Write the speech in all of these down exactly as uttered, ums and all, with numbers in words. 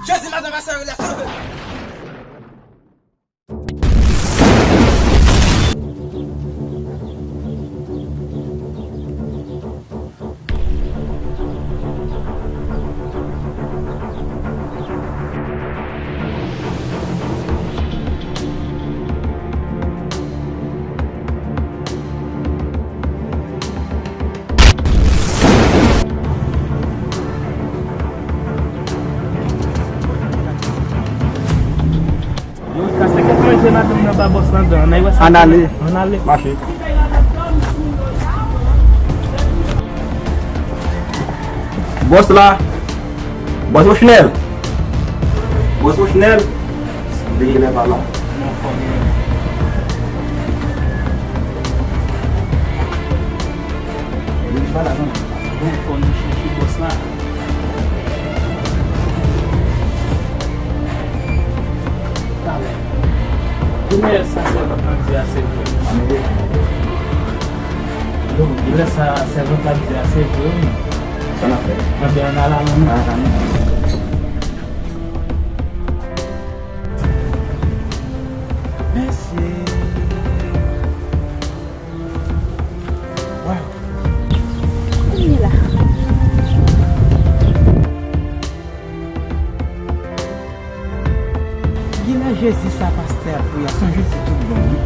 Jezi, madan pastè, rele sove. Yo, kase kèk manje maten nan ba bòs la dan. Ann ale. Ann ale. Mache. Bòs la. Bòs Rochnel. Bòs Rochnel. Li genlè pa la. Li pa la, non. Bon, fò nou chèche bòs la. Talè. Kilè sa sèvant lan di a se vre? Kilè sa sèvant lan di a se vre, wi. Sa n ap fè? Anben, ann al avan nou. Mesye. Waw. Kounye la. Genlè Jezi sa pastè ap priye a, se yon Jezi tout bon, wi.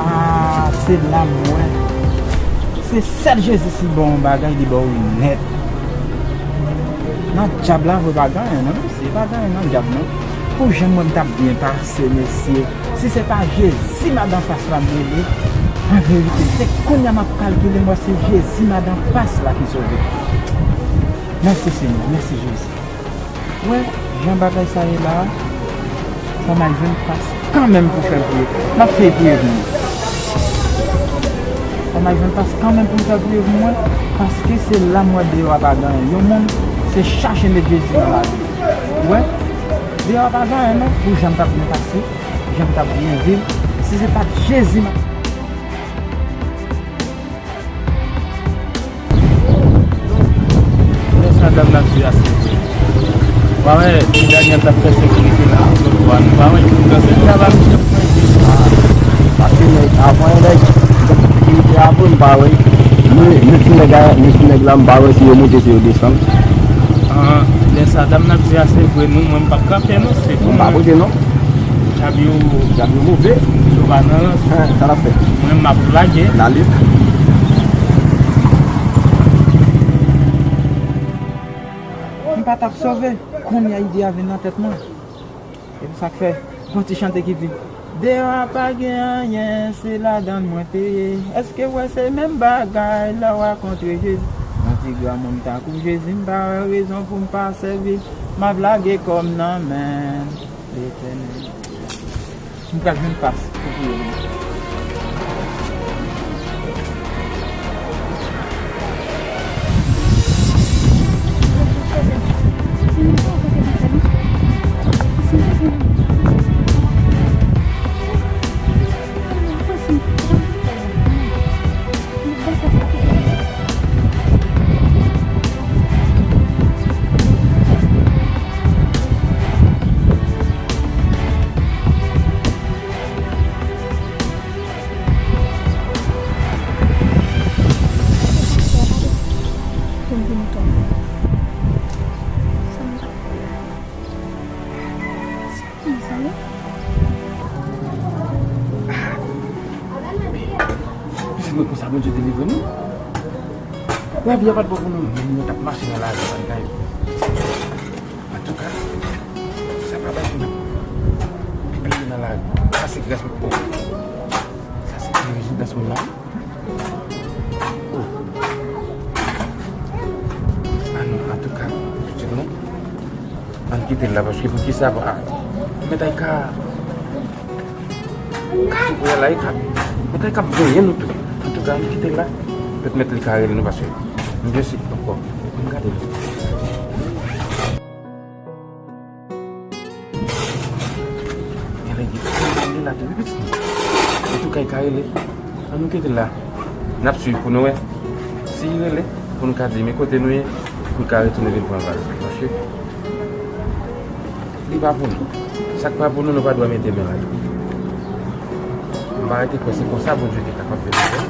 Ah, se la m wè. Se sèl Jezi si ba w yon bagay, li ba w li nèt. Nan dyab la vre pa gen anyen, non. Se pa gen anyen nan dyab, non. Pou jan mwen m t ap byen pase, mesye. Si se pa Jezi madan Pas la m rele, an verite, se kounye a m ap kalkile, m wè se Jezi madan Pas la ki sove. Mèsi Senyè, mèsi Jezi. Wè, jan bagay sa ye la a, fò m al jwenn Pas kanmenm pou fè l priye. M ap fè l priye pou mwen. Fò m al jwenn Pas kanmenm pou l fè l priye pou mwen, paske se la m wè deyò a pa gen anyen. Yon moun, se chache met Jezi nan lavi. Ou wè, deyò a pa gen anyen non, pou jan m t ap byen pase, jan m t ap byen viv. Si se pa t Jezi, m ap Lè sa dam nan di a se vre. Ou pa wè ti Daniel t ap fè sekirite nan zòn pa nou, pa wè ki moun nan se travay misye ap fè. Paske nèg, avan nèg sekirite a vre, m pa wè. Men, men ti nèg a, men ti nèg la, m pa wè si yo monte, si yo desann. Ah, lè sa dam nan di a se vre, nou, mwen m p ap kanpe non, se pou mwen. M pa kote non. Djab yo, djab yo move. Yo pa nan rans. Sa n ap fè? Mwen, m ap lage. N ale. M pa t ap sove. Kounye a ide a vin nan tèt mwen. E pou sa k fè, gon ti chante ki di, deyò a pa gen anyen, se ladann mwen te ye. Èske w wè se menm bagay lè w a kontre Jezi? Yon ti granmoun tankou Jezi, m pa wè rezon pou m pa sèvi. M ap lage kò m nan men Letènèl. M pral jwenn Pas pou priye pou mwen. Se mwen konsa Bondye delivre nou. Lavi a pa t bon pou nou menm, nou t ap mache nan lari, pa t gen anyen. Antouka, sa pa bay pou nou pibliye nan lari. Sa se gras pou, oh. Sa se ti rezidans moun la, wi. Oh. Ah non, antouka, pitit nou, ann kite l la, paske poukisa pa, mèt ay ka, poukisa pou la, e ka, mèt ay ka veye nou tou. Antouka, ann kite l la, petèt mèt li ka rele nou, paske m gen sit ankò. Ann gade l. Genlè gen moun la tou, wi, pitit mwen. Antouka, li ka rele. Ann nou kite l la. N ap swiv pou nou wè. Si li rele, Pou n ka di, men kote nou ye, pou n ka retounen vin pran valiz la. Paske li pa pou nou. Sa k pa pou nou, nou pa dwe mete men ladan. M pa rete kwè se konsa Bondye te kapab fè nou fè.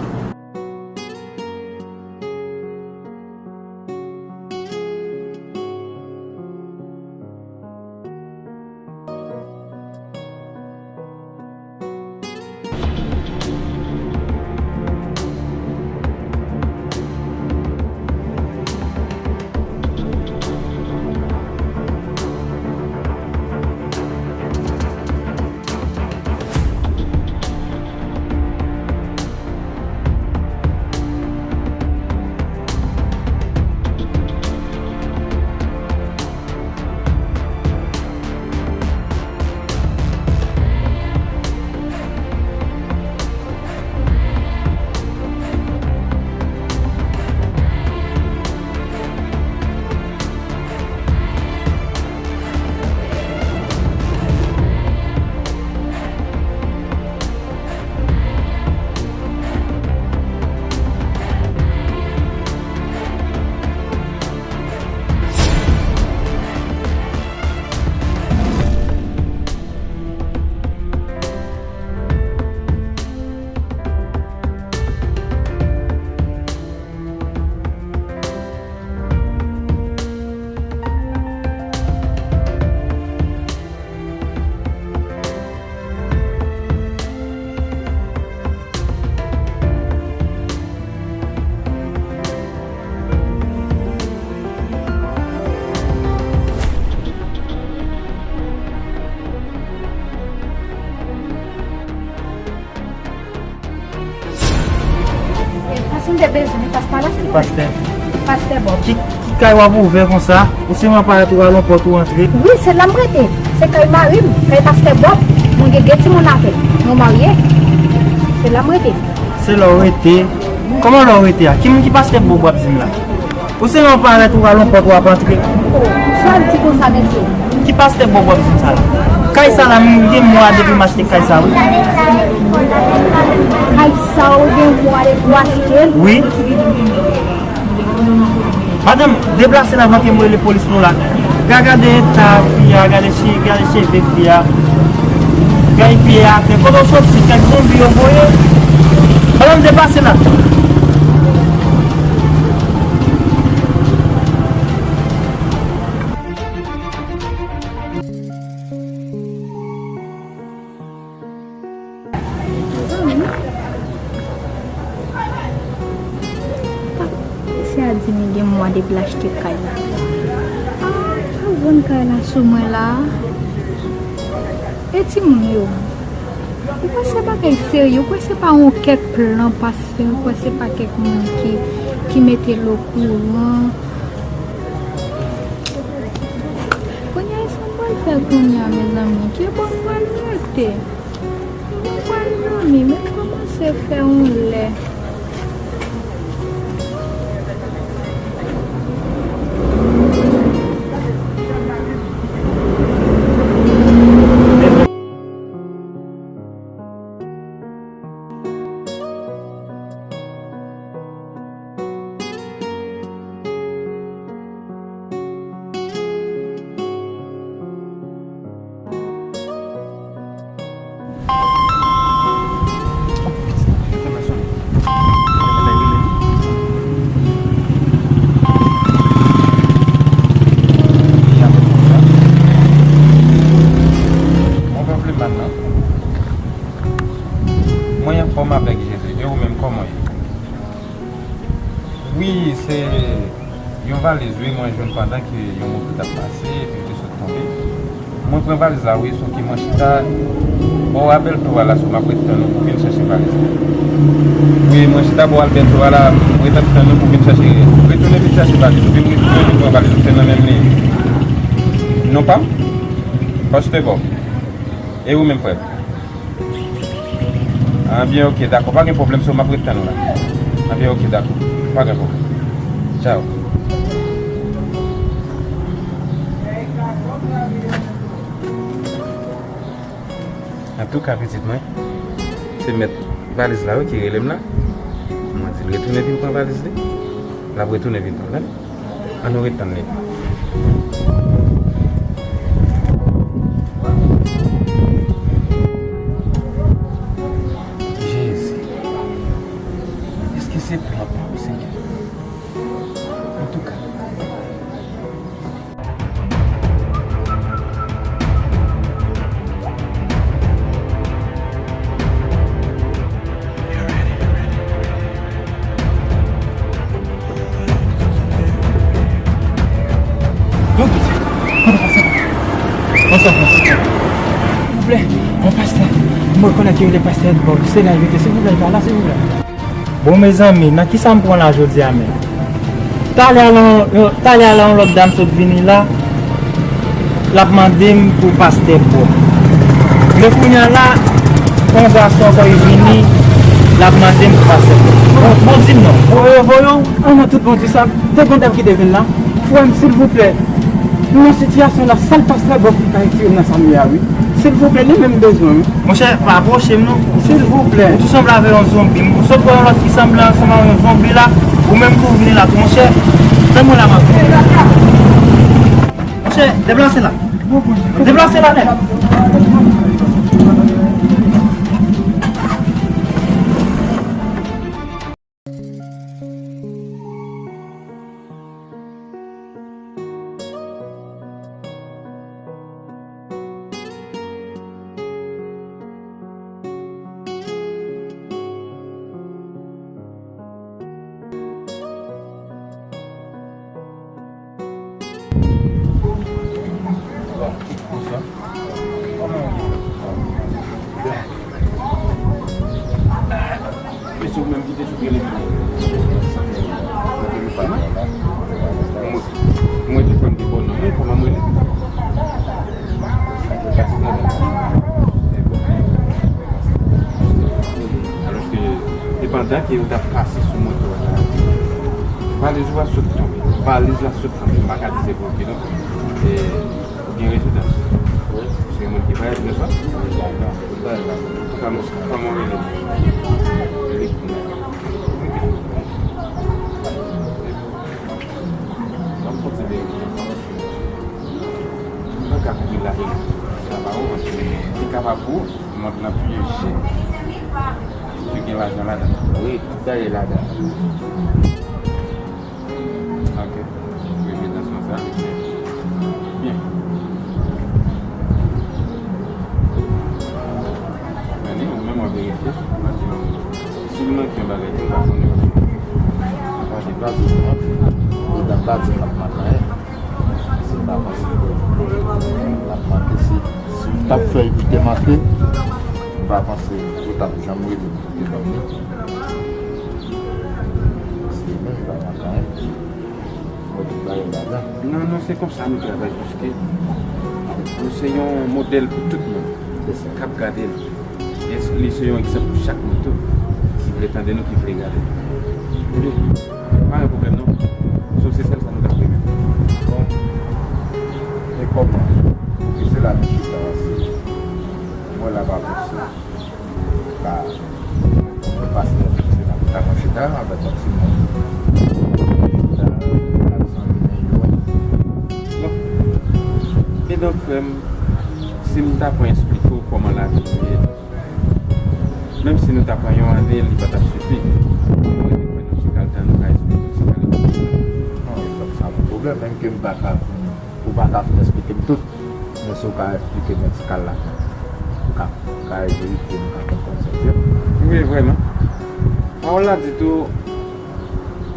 Pastè, m te bezwen, pastè pa la, silvouplè. Pastè. Pastè Bob. Ki, ki kay w ap ouvè konsa? Ou sèlman parèt ou rale yon pòt ou antre. Wi, se la m rete. Se kay mari m, kay pastè Bob. Mwen gen de timoun avè l. Nou marye. Se la m rete. Se la w rete? Kòman la w rete a? Ki moun, ki pastè Bob w ap di m la? Ou se yon parèt ou rale yon pòt w ap antre. Oh, sa w di konsa, mesye? Ki pastè Bob w ap di m sa la? Kay sa la, m gen mwa depi m achte kay sa, wi. Kay sa ou gen mwa depi w achte l? Wi. Madanm, deplase la avan ke m rele polis nou la. Ga-, gade eta fi a, gade che-, gade cheve fi a. Gade pye a atè. Kote w soti? Kèk zonbi yo voye. Madanm, deplase la. Zanmi, mesye a di m li gen mwa depi l achte kay la. Ah, pa vann kay la sou mwen la. E timoun yo? Ou kwè se bagay serye? Ou kwè se pa yon kèk plan pastè? Ou kwè se pa kèk moun ki, ki mete l okouran? Kounye a, sa m pral fè kounye a, mezanmi? Ki bò m pral rete? Mwen pral dòmi, mwen kòmanse fè yon lè. Mwen pa vle mal nan. Mwen anfòm avèk Jezi. E ou menm, kòman w ye? Wi, se yon valiz, wi, mwen jwenn pandan ke yon moto t ap pase, epi m te sot tonbe. Mwen pran valiz la, wi, sou ki mwen chita bò Alberto a la, sou m ap ret tann ou pou vin chèche valiz la. Wi, mwen chita bò Alberto a la, m ret ap tann ou pou vin chèche, retounen vin chèche valiz ou, vin retounen vin pran valiz ou, se nan menm li. Non pa m? Pastè Bob. E ou menm, frè m? Anbyen, oke, dakò. Pa gen pwoblèm, so m ap ret tann ou la. Anbyen, oke, dakò. Pa gen pwoblèm. Tchaw. Antouka, pitit mwen, se mèt valiz la, wi, ki rele m la. Mwen di l retounen vin pran valiz li. L ap retounen byen, tande. Ann nou ret tann li. Jezi, èske se plan pa w, Senyè? Antouka. Silvouplè, yon pastè. Mwen konn ke le pastè Bob, se la l rete. Silvouplè, pa la, silvouplè. Bon, mezanmi, nan kisa m pran la jodi a menm? Talè a la, yon- talè a la, yon lòt dam sot vini la, l ap mande m pou pastè Bob. Men kounye a la, yon gason ankò li vini, l ap mande m pou pastè Bob. Bon, bon, di m non. Voye, voye, an nan tout bon di sa, te gen dam ki te vin la. Frè m, silvouplè, m nan sitiyasyon la, sèl pastè Bob ki ka retire m nan sa m ye a, wi. Silvouplè, li menm m bezwen, wi. Monchè, pa apwoche m non. Silvouplè. Ou tou sanble avè yon zonbi. M sot wè yon lòt ki sanble ansanm ak yon zonbi la. Ou menm tou vini la tou, monchè. Fè mwen la, m ap. Monchè, deplase la. Deplase la nèt. Bon, kòman w ye? Byen. Mesye, ou menm ki te sou telefòn. Mwen, mwen te konn te bon non, men kòman mwen rele? Alòske, se pandan ke yo t ap pase sou moto a la, valiz ou a sot tonbe. Valiz la sot tonbe. M pa ka di se pou ki non. E, ou gen rezidans. Wi. Se yon moun ki bay adrès la? Wi, bay la. Antouka, mesye, kòman w rele? Lik. Ban m fon ti verifye. M pa ka kouri lage sa ba ou, paske li kapab pou mond lan pyeje. Li gen lajan ladan. Wi, tout bagay ladan. Ok. Prezantasyon sa, li fè byen. Men li, ou menm w ap verifye, m ap di w, si l manke yon bagay, m pa konnen. Paske pa di w, ou t ap pa di w l ap manke anyen. Si m pa panse ke l ap manke, si, si w t ap fè epi te manke, m pa panse ou t ap janm rele m pou te ban m li. Se menm pa maten, mwen tout bagay ladan. Non, non, se konsa nou travay, paske nou se yon modèl pou tout moun k ap gade n. E li se yon egzanp pou chak moun tou ki vle tande nou, ki vle gade n. Wi. Pa gen pwoblèm non. Sof se sèl sa nou t ap renmen. Bon. E kòman? Oke, se la nou chita, se mwen la pa posib. Ka, pastè, se la pou ta pran chita avèk yon timoun. Chita, kat san mil euro. Bon. Kidonk, frè m, si m ta pran esplike w kòman lavi nou ye, menm si nou ta pran yon ane, li pa t ap sifi. Nou rete kwè nan ti kal tan, nou ka esplike w ti kal. Non, sa pa pwoblèm, menm ke m pa ka, ou pa ka fin esplike m tout. Men si w ka esplike m ti kal la, m ka, m ka ede w, m ka konprann sa w di. Wi, vrèman. Pawòl la di tou,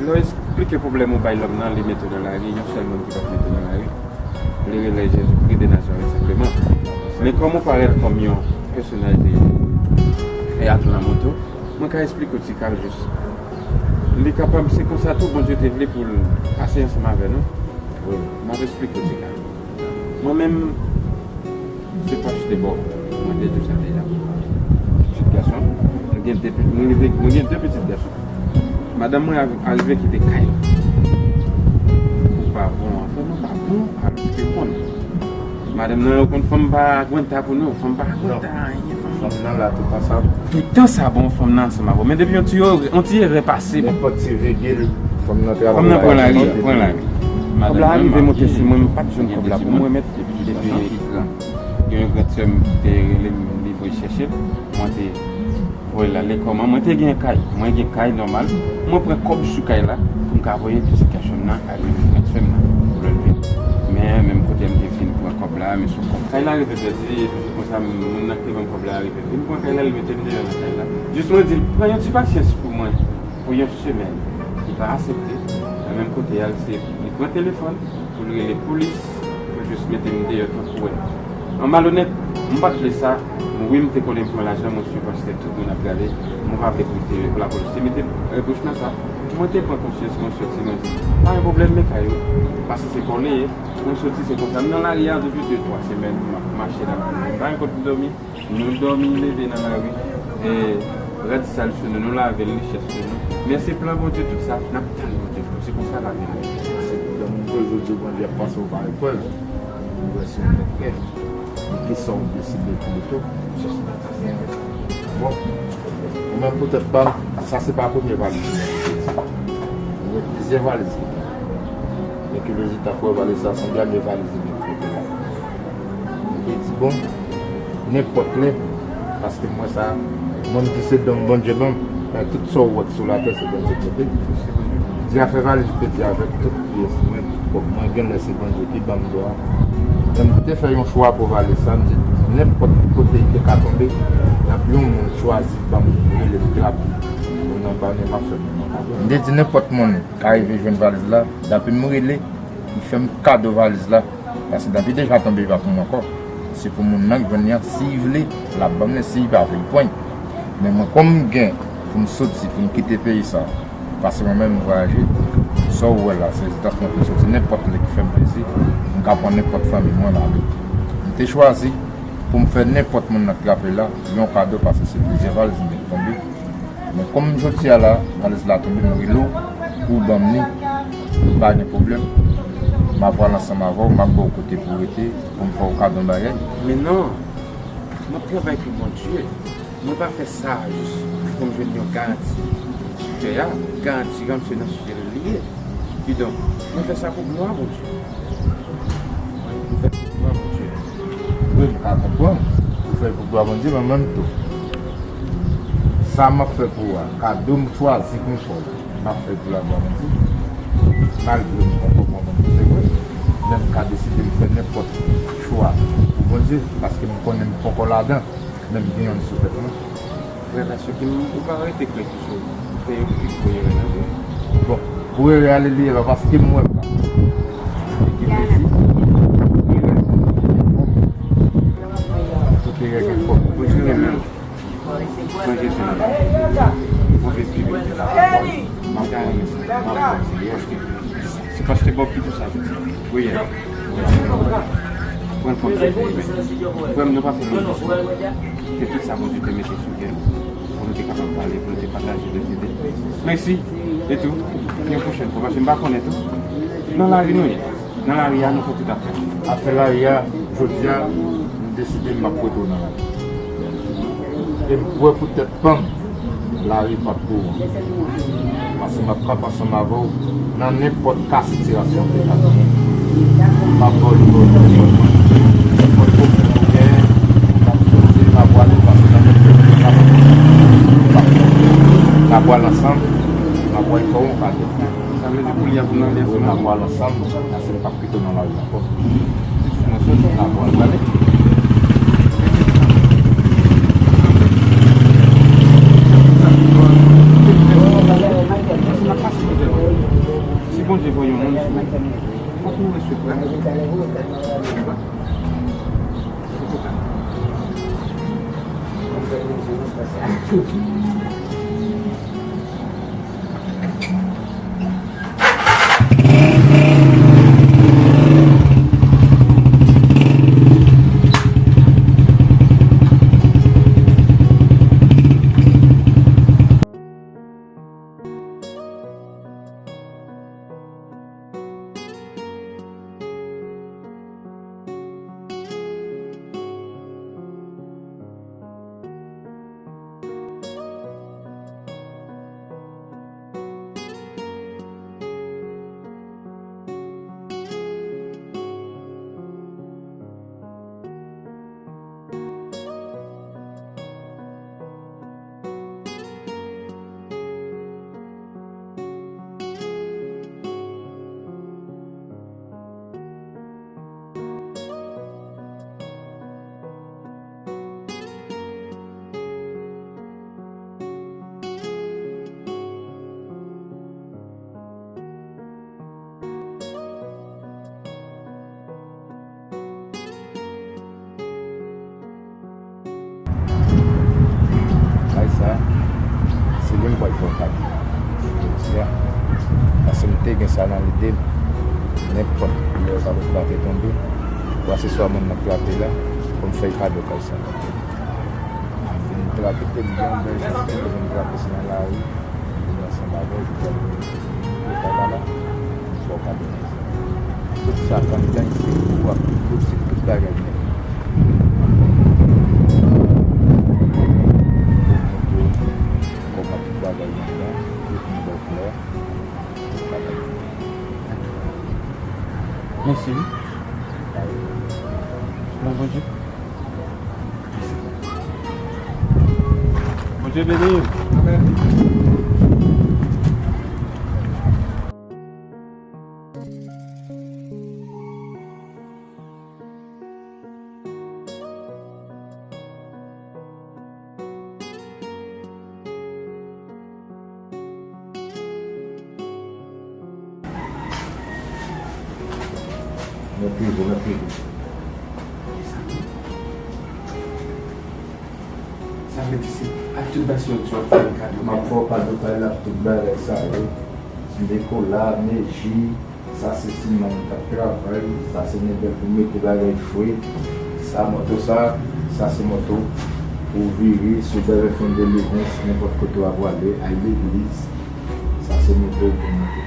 lè w esplike pwoblèm ou bay lòm nan, li mete w nan lari, yon sèl moun ki p ap mete w nan lari, li rele Jezikri de Nazarèt senpleman. Men kòm ou parèt kòm yon pèsonaj de teyat lanmou tou, mwen ka esplike w ti kal jis. Li kapab, se konsa tou Bondye te vle pou l pase ansanm avè nou. Wi. M ap esplike w ti kal. Mwen menm, se pastè Bob, mwen te di w sa deja. Pitit gason, mwen gen de pi-, mwen gen, mwen gen de pitit gason. Madanm mwen a, arive kite kay la. Ou pa bon, anfen, nou pa bon, alòske konn. Madanm nan, yo konn fanm pa gwenta pou nou, fanm pa gwenta anyen, fanm. Fanm nan la tout tan sa. Tout tan sa bon, fanm nan ansanm avè w. Men depi yon ti, yon ti erè pase, bon. Nenpòt ti vigil, Fòm nan travay. Fòm nan pran lari, pran lari. Kòb la rive monte sou mwen, m pa t jwenn kòb la pou mwen remèt. Epi gen yon gran sè m ki te rele m, li voye chèche m. Mwen te voye l ale kòman. Mwen te gen kay, mwen gen kay nòmal. Mwen pran kòb sou kay la pou m ka voye pitit gason m nan al jwenn gran sè m nan pou lè l vini. Men menm kote m te fin pran kòb la, men sou kòb. Kay la rive pèdi, epi se konsa moun nan ki te ban m kòb la rive vin pran kay la, li mete m deyò nan kay la. Jis mwen di l, pran yon ti pasyans pou mwen. Pou yon semèn. Li pa aksepte. Nan menm kote a, se li pran telefòn pou l rele polis, pou l jis mete m deyò tankou wè. An malonèt, m pa t vle sa. Wi, m te konnen pou yon lajan, mwen sipòs tèt tout moun ap gade. Mwen pa vle pou te, pou lapolis te mete bouch nan sa. Mwen te pran konsyans, mwen soti, mwen di, pa gen pwoblèm, men kay ou. Paske se pa w li ye. Mwen soti, se konsa. M nan lari a depi de, twa semèn, m ap mache nan lari. M pa gen kot pou dòmi. Nou dòmi, leve nan lari. E, rad sal sou nou, nou lave l, li chèch sou nou. Men se plan Bondye tout sa, n ap tann Bondye, frè m. Se konsa lavi nou ye. Se pou moun toujou di Bondye ap pase w pa eprèv. Ou wè si w mèt kè. E kisa w deside pou li tou. Bon. Ou menm pou tèt pa m, sa se pa premye valiz ou mwen. Ou wè plizyè valiz. Men ki rezilta pou wè valiz sa sanble a, men valiz li menm kote la. Mwen te di, bon, nenpòt lè, paske m wè sa, mwen m di se don Bondye ban m, men tout sa w wè k sou latè, se Bondye k mete. Di afè valiz, te di avèk tout pyès mwen, tout kòb mwen, gen lè se Bondye ki ban m dwa. Men m te fè yon chwa pou valiz sa, m di, nenpòt kote li te ka tonbe, n ap yon moun chwazi ban m, rele m, di l ap, moun nan pa, men m ap fè moun nan kado. M te di nenpòt moun ka rive jwenn valiz la, dapi m rele, li fè m kado valiz la. Paske dapi deja tonbe, li pa pou mwen ankò. Se pou moun nan ki jwenn li an, si li vle, l ap ban m li, si li pa vle, li pran l. Men mwen, kòm m gen pou m soti, pou m kite peyi sa, paske mwen menm, m vwayaje, sa w wè la, se rezidans mwen pou m soti, nenpòt lè ki fè m plezi, m ka pran nenpòt fanmi mwen, m ale. M te chwazi pou m fè nenpòt moun nan k trape la yon kado, paske se plizyè valiz m te tonbe. Men kòm jodi a la, valiz la tonbe, m rele w pou w ban m li, pa gen pwoblèm. M ap pral ansanm avè w, m ap ba w kote pou w rete, pou m fè w kado yon bagay. Men non, m ap travay pou Bondye. Mwen pa fè sa jis pou m jwenn yon garanti sou tè a. Garanti an, se nan syèl li ye. Kidonk, mwen fè sa pou glwa Bondye. Mwen fè pou glwa Bondye. Wi, m ka konprann. Ou fè pou glwa Bondye, men menm tou, sa m ap fè pou ou a, kado m chwazi pou m fè w la, m ap fè pou glwa Bondye. Malgre m poko konprann, se vre, men m ka deside m fè nenpòt chwa pou Bondye, paske m konnen m poko ladan, men m gen yonn sou tèt mwen. Relasyon ki m, ou pa rete kwè ki sou, ou fè yon pi gwo erè nan vi w. Bon, pou erè a, li ye la, paske m wè m pa. Ki plezi, erè, tout erè gen fòm. Bondye renmen w. Pran Jezi nan men w. Ou viv pi byen. M ap renmen sa. M ap renmen sa. Se paske Bòb ki di sa, jodi a. Wi, yè. Pran l kòm se pou li menm. Frè m, nou pa fè lòt. Se tout sa Bondye te mete sou kè nou. Pou nou te kapab pale, pou nou te pataje de lide. Mèsi. E tou, yon pwochèn fwa, paske m pa konnen tou. Nan lari nou ye. Nan lari a, nou fè tout afè. Afè lari a, jodi a, m deside m ap retounen nan lari. E m kwè pou tèt pa m, lari p ap pou ou. Paske m ap kanpe ansanm avè w nan nenpòt ka sitiyasyon w te ka genyen. M ap ba w nimewo telefòn mwen. Nenpòt pwoblèm ou genyen, m ap soti, m ap pale, paske nan menm fè m ap, m ap pale ansanm, m ap wè fè w yon kado. Sa vle di pou li a pou n ale ansanm? Wi, n ap pral ansanm, paske m p ap kite w nan lari ankò. N ap pral prale. Si Bondye voye yon moun sou ou, fòk nou respekte. Sa, se li m pral fè w kado jodi a. Paske m te gen sa nan lide m. Nenpòt lè yo ta pral frape tonbe, ou a se swa moun nan k frape la, pou m fè l kado kay sa. M vin trape, te m gen yon bèl jan, m vin trape se nan lari, m vin ansanm avè l, m vin trape la, m fè w kado kay sa. Tout sa, fanm gang se pou w ap tout, se tout bagay nèt. Kòman tout bagay gen la, tout moun bò klè, tout bagay. Mèsi wi. Nan Bondye. Bondye beni w. Amèn. Mèt rive, mèt rive. Sa vle di se ak tout bagay sa yo w ap fè m kado. M ap fè w kado kay la ak tout bagay sa yo. Dekola, meji, sa se siman m t ap travay, sa se mebèl pou mete bagay fre. Sa moto sa, sa se moto pou vire, si w bezwen fè yon delivrans, nenpòt kote w ap prale, al legliz. Sa se moto pou moto.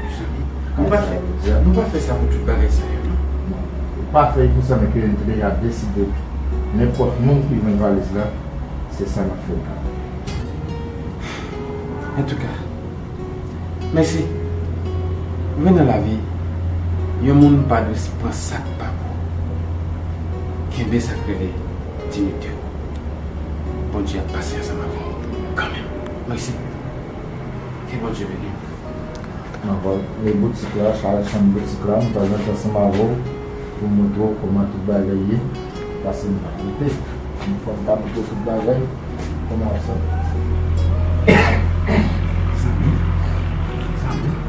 Mezanmi, nou pa fè, nou pa fè sa pou tout bagay sa yo, non. Non. Ou pa fè l pou sa, men ke m te deja deside. Nenpòt moun ki jwenn valiz la, se sa n ap fè l la. Antouka, mèsi. Lwen nan lavi, yon moun pa dwe pran sa k pa pou. Kenbe sa k rele diyite w. Bondye ap pase ansanm avè w kanmenm. Mèsi. Ke Bondye beni w. Mwen pral e boutik la, chaje chanm boutik la, m pral rantre ansanm avè w pou m montre w kòman tout bagay ye. Pase m pa rete. Yon fwa m ta montre w tout bagay, kòman w ap santi? Sa bon. Sa bon.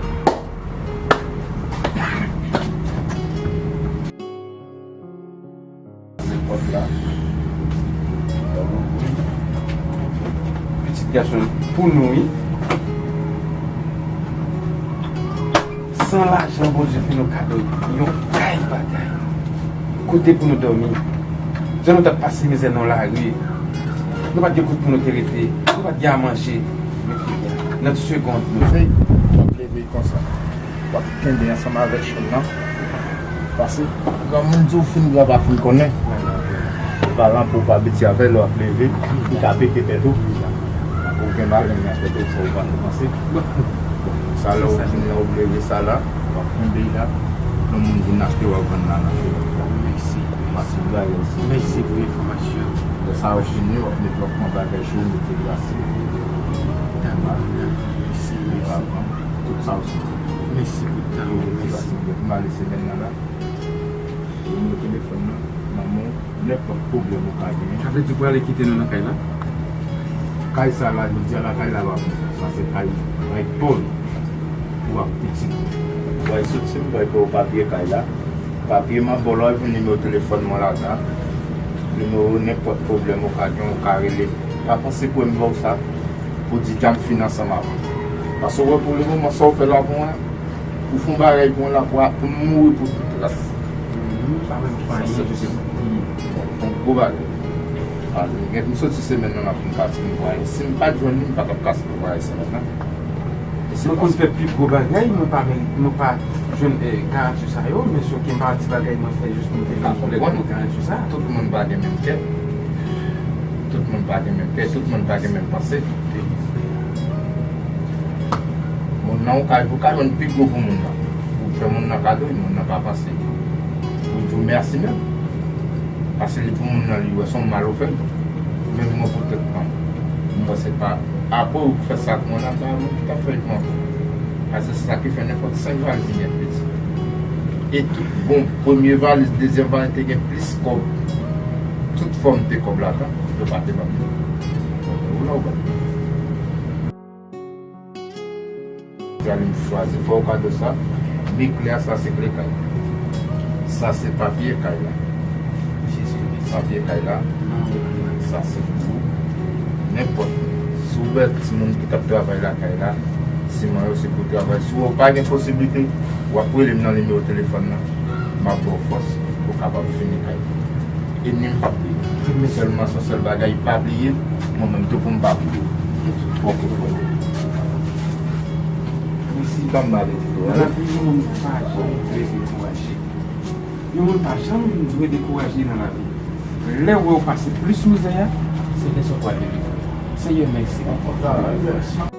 Nenpòt la. Pitit gason pou nou, wi. San lajan, Bondye fè nou kado yon kay bagay. Kote pou nou dòmi. Jan nou t ap pase mizè nan lari. Nou pa t gen kote pou nou te rete. Nou pa t gen a manje. Men kounye a, nan segonn, nou fè. W ap leve konsa. W ap kenbe ansanm avèk chenn nan. Pase, granmoun di w fin gran pa fin konnen. Paran pou w pa abitye avè l, lè w ap leve, li ka pete tèt ou. Ou gen maleng nan tèt ou, fò w pa panse. Sa lè w vin la, w leve sa la, w ap kenbe la. Lè moun vin achte, w ap vann la nan fè. Mèsi. Mèsi pou bagay sa. Mèsi pou enfòmasyon. Lè sa yo fini, w ap mete, w ap pran bagay cho, mete glase. Dakò, dakò. Mèsi, mèsi. Tout sa w sou. Mèsi pou tan ou, mèsi. Mèsi. M ale semèn nan la. Nimewo telefòn nan, nan men w, nenpòt pwoblèm ou ka genyen. Sa vle di w prale kite nou nan kay la? Kay sa la, jodi a la, kay la pa pou ou. Sa se kay, kay pa w pou w ak pitit ou. Ou pral soti, m pral ba w papye kay la. Papye m ap ba w la, epi nimewo telefòn mwen ladan. Nimewo nenpòt pwoblèm ou ka gen, ou ka rele. Pa panse kwè m ba w sa pou di jan m fin ansanm avè w. Paske w wè pou le moman sa w fè la pou mwen, ou fè yon bagay pou mwen la pou, pou m mouri pou tout ras. Mhm, pa menm fè anyen. Sa se yon gwo bagay. Alò, gen m soti semèn nan la pou m pati pou vwayaje. Si m pa t jwenn li, m pa t ap kase pou vwayaje semèn nan. Mwen konn fè pi gwo bagay, mwen pa, mwen pa jwenn, eh, garanti sa yo, men se yon pati bagay mwen fè jis pou m te vin pou lè pou mwen garanti sa. Tout moun pa gen menm kè. Tout moun pa gen menm kè, tout moun pa gen menm panse. Moun nan ou ka, ou ka jwenn pi gwo pou moun nan. Ou fè moun nan kado, moun nan pa panse. Ou di w mèsi menm. Paske li pou moun nan, li wè se yon mal ou fè l. Men mwen pou tèt mwen, mwen se pa, apre ou fè sa ak mwen la, pa mwen ki t ap fè l pou mwen. Paske se sa ki fè nenpòt senk valiz li gen piti. E tout bon, premye valiz, dezyèm valiz te gen plis kòb. Tout fòm de kòb ladan, yo pa te ban m. Ou la ou ban m. Sa li m chwazi fè w kado sa. Bi klè a, sa se kle kay. Sa se papye kay la. Papye kay la. Sa se pou ou. Nenpòt. Si w wè timoun ki t ap travay lakay la, siman yo se pou travay. Si w wè w pa gen posiblite, w ap rele m nan nimewo telefòn nan. M ap ba w fòs pou w kapab fini kay. Ènmi m p ap bliye. Sèlman se yon sèl bagay, pa bliye, mwen menm tou pou m pa bliye. Ok, frè. Mèsi. Ban m male di tou, nan lavi, yon moun pa janm dwe dekouraje. Yon moun pa janm dwe dekouraje nan lavi. Lè w wè w pase plis mizè a, se lè sa w pral delivre. Senyè, mèsi.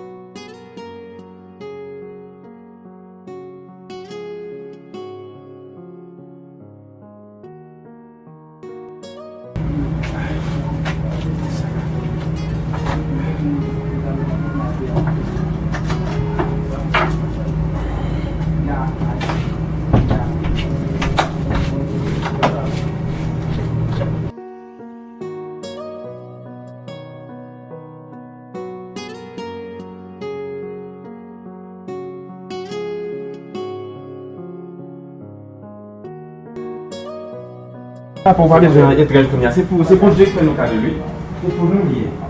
Papa, ou pa bezwen etranj kounye a. Se pou, se pou Dye k fè nou kado, wi. Se pou nou li ye.